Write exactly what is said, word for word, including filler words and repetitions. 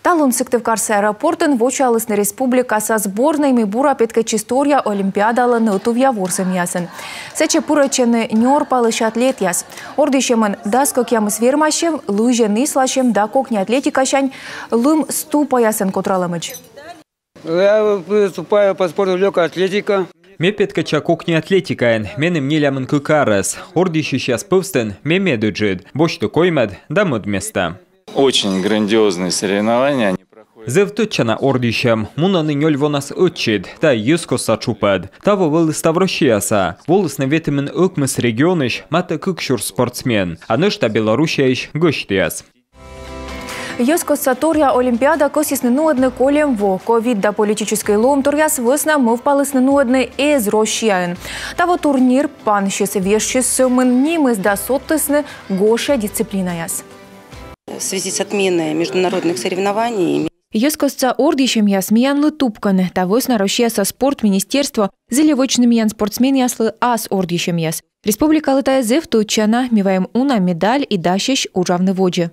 Талун Сыктывкарса аэропортын вочаалісны республикаса сборнӧй, мый бура петкӧдчис торъя олимпиадалы нӧ тувъя ворсӧмъясын. Сэтчӧ пырӧдчӧны нёрпалысь атлетъяс. Ордйысьӧмын дас кӧкъямыс вермасьӧм, лыжиӧн исласьӧм да кокни атлетикасянь лым ступаясӧн котралӧмӧдз. Я выступаю по спорту легкая атлетика. Ме петкӧдча кокни атлетикаӧн, меным нелямын кык арӧс. Ордйысьысьяс пӧвстын ме медыджыд, босьті коймӧд да мӧд места. Очень грандиозные соревнования. Зэв тӧдчана ордйысьӧм, мунӧны нёль вонас ӧтчыд, тайӧ йӧзкостса тшупӧд. Таво вӧлі ставроссияса. Волісны ветымын ӧкмыс регионысь матӧ кык сюрс спортсмен, а нӧшта Белоруссияысь гӧсьтъяс. Йӧзкостса торъя олимпиада кӧсйисны нуӧдны кольӧм во. Ковид да политическӧй лоӧмторъяс вӧсна мӧвпалісны нуӧдны эз Россияын. Таво турнир пансис, вежсис сӧмын нимыс да содтісны гожся дисциплинаяс. В связи с отменой международных соревнований Йӧзкостса ордйысьӧмъяс миянлы тупкӧны. Та вӧсна Россияса спорт министерство зілі вӧчны миян спортсменъяслы ас ордйысьӧмъяс. Республикалы тайӧ зэв тӧдчана, ми вайим уна медаль и дасьӧсь уджавны водзӧ.